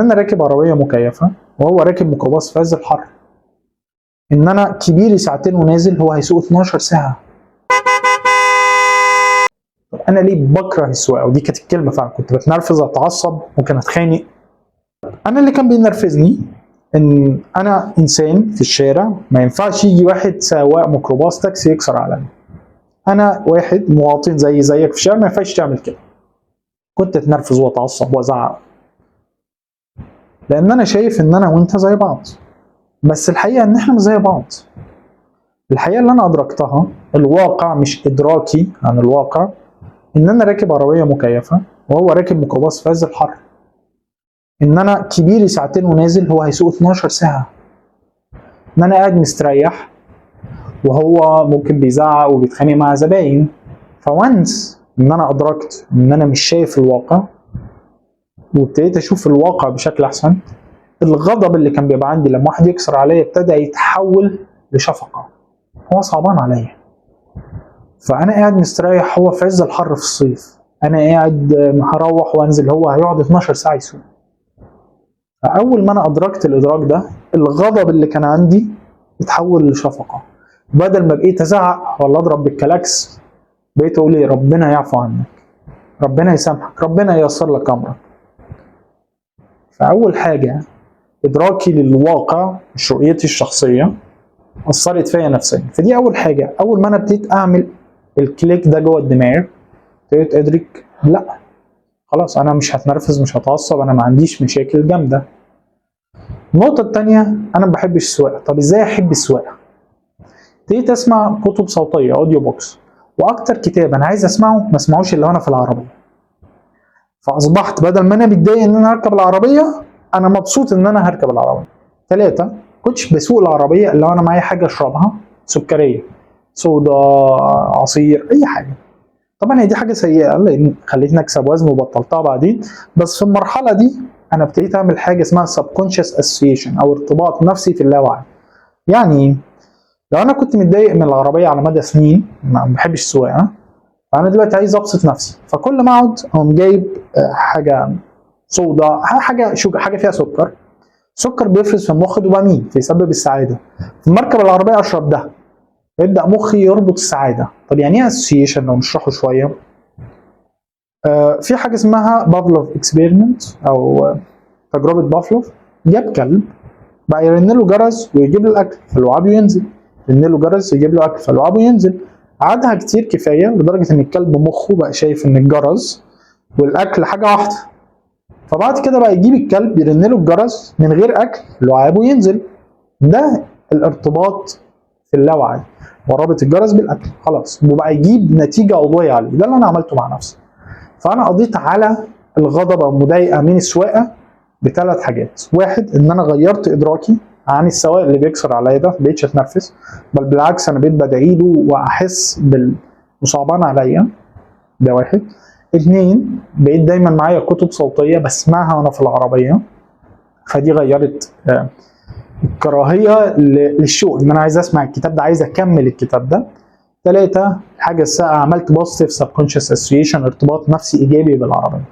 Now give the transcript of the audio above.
انا راكب عربية مكيفه وهو راكب ميكروباص في عز الحر، ان انا كبيري ساعتين ونازل، هو هيسوق 12 ساعه. طب انا ليه بكره السواقه؟ ودي كانت الكلمة فعلا، كنت بتنرفز، اتعصب، ممكن اتخانق. انا اللي كان بينرفزني ان انا انسان في الشارع، ما ينفعش يجي واحد سواق ميكروباص تاكسي يكسر عليا. انا واحد مواطن زي زيك في الشارع، ما ينفعش تعمل كده. كنت اتنرفز واتعصب وازعق لان انا شايف ان انا وانت زي بعض، بس الحقيقة ان احنا مش زي بعض. الحقيقة اللي انا ادركتها، الواقع مش ادراكي عن الواقع، ان انا راكب عربية مكيفه وهو راكب ميكروباص في عز الحر، ان انا كبيري ساعتين ونازل، هو هيسوق 12 ساعه، ان انا قاعد مستريح وهو ممكن بيزعق وبيتخانق مع زباين. ف once ان انا ادركت ان انا مش شايف الواقع وابتديت اشوف الواقع بشكل احسن، الغضب اللي كان بيبقى عندي لما واحد يكسر عليا ابتدى يتحول لشفقه. هو صعبان عليا، فانا قاعد مستريح، هو في عز الحر في الصيف. انا قاعد هروح وانزل، هو هيقعد 12 ساعة يسوق. فاول ما انا ادركت الادراك ده، الغضب اللي كان عندي اتحول لشفقه. بدل ما بقيت ازعق ولا اضرب بالكلاكس، بقيت اقول ايه؟ ربنا يعفو عنك، ربنا يسامحك، ربنا ييسر لك امرك. فاول حاجة ادراكي للواقع مش رؤيتي الشخصية اثرت فيا نفسيا. فدي اول حاجه. اول ما انا ابتديت اعمل ال click ده جوه الدماغ، ابتديت ادرك لا خلاص، انا مش هتنرفز، مش هتعصب، انا ما عنديش مشاكل جامده. النقطة التانية، أنا ما بحبش السواقة، طب إزاي أحب السواقة؟ ابتديت أسمع كتب صوتية، audio books، وأكتر كتاب أنا عايز أسمعه ما أسمعوش إلا وأنا في العربية. فأصبحت بدل ما أنا متضايق إن أنا هركب العربية، أنا مبسوط إن أنا هركب العربية. ثلاثة، كنتش بسوق العربية إلا وأنا معايا حاجة أشربها سكرية، صودا، عصير، أي حاجة. طبعا هي دي حاجة سيئة لأن خلتني أكسب وزن وبطلتها بعدين، بس في المرحلة دي انا ابتديت اعمل حاجة اسمها subconscious association او ارتباط نفسي في اللاوعي. يعني لو انا كنت متضايق من العربية على مدى سنين، ما بحبش السواقه، فانا دلوقتي عايز ابسط نفسي، فكل ما اقعد اقوم جايب حاجة صودا، حاجة sugar، حاجة فيها سكر. سكر بيفرز في المخ دوبامين فيسبب السعاده. في مركب العربية اشرب ده، يبدا مخي يربط السعاده. طب يعني ايه association؟ لو نشرحه شويه، في حاجة اسمها Pavlov experiment او تجربه بافلوف. جاب كلب بقى يرن له جرس ويجيب له الاكل فلعابه ينزل، يرن له جرس يجيب له اكل فلعابه ينزل. عادها كتير كفاية لدرجة ان الكلب مخه بقى شايف ان الجرس والاكل حاجة واحده. فبعد كده بقى يجيب الكلب يرن له الجرس من غير اكل، لعابه ينزل. ده الارتباط في اللاوعي، ورابط الجرس بالاكل خلاص، وبقى يجيب نتيجة عضوية عليه. ده اللي انا عملته مع نفسي. فانا قضيت على الغضب او المضايقه من السواقة بثلاث حاجات: واحد، ان انا غيرت ادراكي عن السواق اللي بيكسر عليا ده، ما بقتش اتنرفز، بل بالعكس انا بقيت بدعي له واحس بالمصعبان عليا. ده واحد. اتنين، بقيت دايما معايا كتب صوتية بسمعها وانا في العربيه، فدي غيرت الكراهية للشوق ان انا عايز اسمع الكتاب ده، عايز اكمل الكتاب ده. ثلاثة، الحاجة الساقعة، عملت positive subconscious association، ارتباط نفسي ايجابي بالعربية.